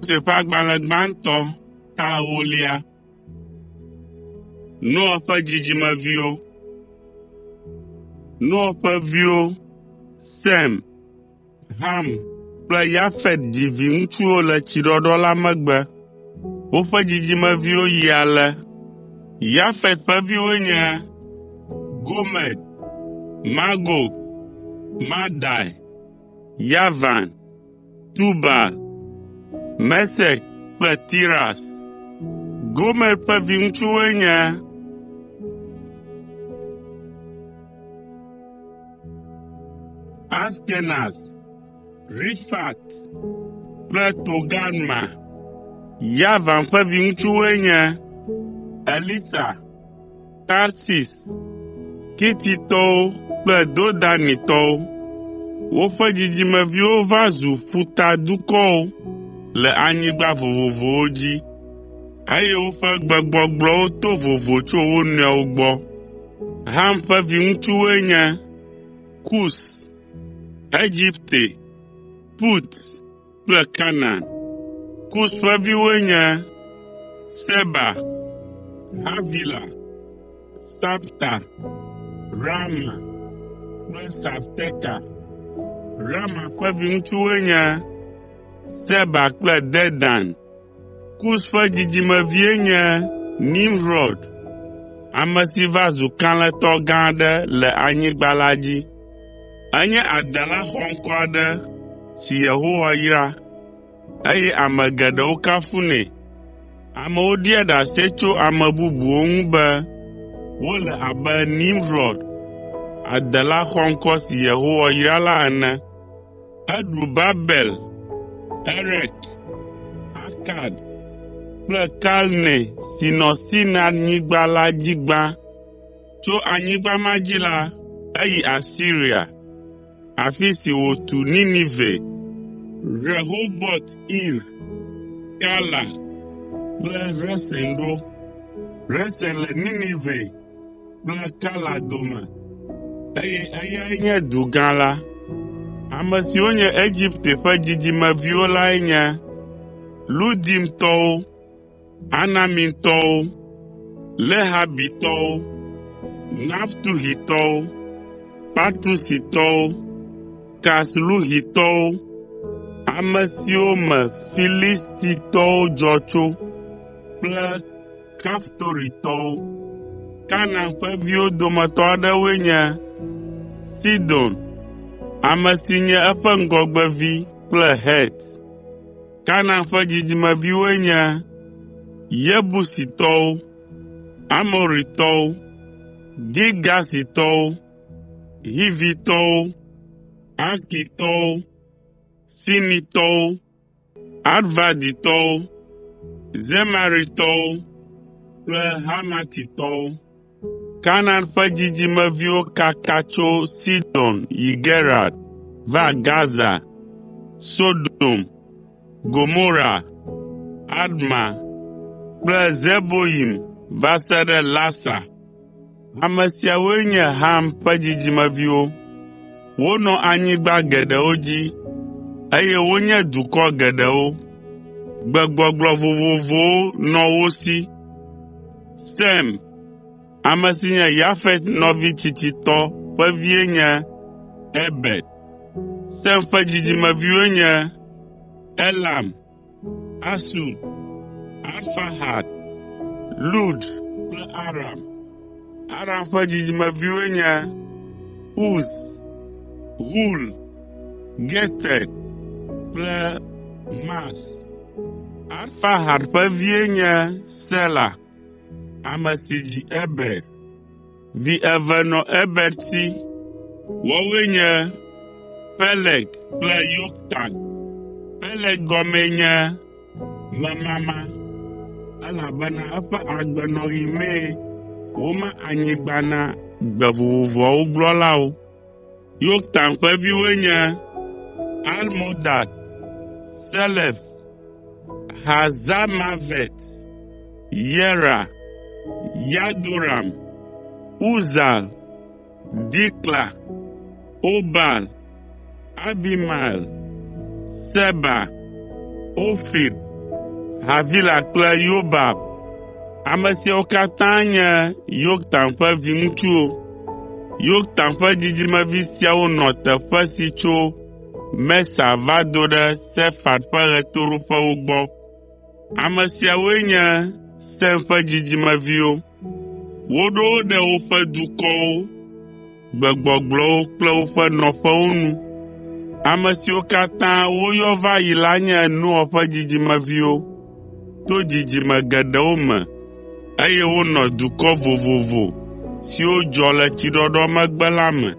Mose ƒe agbalẽ gbãtɔ ta ewolia. Noa ƒe dzidzimeviwo. Noa ƒe viwo Sem, Ham kple Yafet dzi viŋutsuwo le tsiɖɔɖɔ la megbe. Woƒe dzidzimeviwo yi ale: Yafet ƒe viwoe nye Gomer, Magog, Madai, Yavan, Tubal, Mesek kple Tiras. Gomer ƒe viŋutsuwoe nye: Askenaz, Rifat kple Togarma. Yavan ƒe viŋutsuwoe nye: Elisa, Tarsis, Kititɔwo kple Dodanitɔwo. Woƒe dzidzimeviwo va zu ƒutadukɔwo le anyigba vovovowo dzi, eye woƒe gbegbɔgblɔwo to vovo tso wo nɔewo gbɔ. Ham ƒe viŋutsuwoe nye: Kus, Egipte, Put kple Kanaan. Kus ƒe viwoe nye: Seba, Havila, Sabta, Raama kple Sabteka. Raama ƒe viŋutsuwoe nye: Seba kple Dedan. Kus ƒe dzidzimevie nye Nimrɔd, ame si va zu kalẽtɔ gã aɖe le anyigba la dzi. Enye adela xɔŋkɔ aɖe si Yehowa yra, eye ame geɖewo kafunɛ. Amewo ɖia ɖase tso ame bubuwo ŋu be wole abe Nimrɔd, adela xɔŋkɔ si Yehowa yra la ene. Eɖu Babel, Erek, Akad kple Kalne si nɔ Sinarnyigba la dzi gbã. Tso anyigba ma dzi la, eyi Asiria, afi si wòtu Ninive, Rehobɔt Ir, Kala kple Resen ɖo. Resen le Ninive kple Kala dome, eye eyae nye du gã la. Ame siwo nye Egipte ƒe dzidzimeviwo lae nye: Ludimtɔwo, Anamimtɔwo, Lehabitɔwo, Naftuhitɔwo, Patrusitɔwo, Kasluhitɔwo, ame siwo me Filistitɔwo dzɔ tso kple Kaftoritɔwo. Kanaan ƒe viwo dometɔ aɖewoe nye: Sidon, ame si nye eƒe ŋgɔgbevi kple Het. Kanaan ƒe dzidzimeviwoe nye: Yebusitɔwo, Amoritɔwo, Girgasitɔwo, Hivitɔwo, Arkitɔwo, Sinitɔwo, Arvaditɔwo, Zemaritɔwo kple Hamatitɔwo. Kanaan ƒe dzidzimeviwo kaka tso Sidon yi Gerar va Gaza, Sodom, Gomora, Adma kple Zeboyim va se ɖe Lasa. Ame siawoe nye Ham ƒe dzidzimeviwo. Wonɔ anyigba geɖewo dzi, eye wonye dukɔ geɖewo. Gbegbɔgblɔ vovovowo nɔ wo si. Sem, ame si nye Yafet nɔvi tsitsitɔ ƒe vie nye Eber. Sem ƒe dzidzimeviwoe nye Elam, Asur, Arfaxad, Lud kple Aram. Aram ƒe dzidzimeviwoe nye Uz, Hul, Geter kple Mas. Arfaxad ƒe vie nye Sela, ame si dzi Eber. Vi eve nɔ Eber si; woawoe nye Peleg kple Yoktan. Peleg gɔmee nye memama, elabena eƒe agbenɔɣi mee woma anyigba na gbe vovovoawo gblɔlawo. Yoktan ƒe viwoe nye Almodad, Selef, Hazarmavet, Yera, Yadoram, Uzal, Dikla, Obal, Abimael, Seba, Ofir. Havila kple Yobab. Ame siawo katã nye Yoktan ƒe viŋutsuwo. Yoktan ƒe dzidzimevi siawo nɔ teƒe si tso Mesa va do ɖe Sefar ƒe ɣetoɖoƒewo gbɔ. Ame siawoe nye Sem ƒe dzidzimeviwo. Woɖo wo ɖe woƒe dukɔwo, gbegbɔgblɔwo kple woƒe nɔƒewo nu. Ame siwo katã woyɔ va yi la nye Noa ƒe dzidzimeviwo to dzidzime geɖewo me, eye wonɔ dukɔ vovovo siwo dzɔ le tsiɖɔɖɔ megbe la me.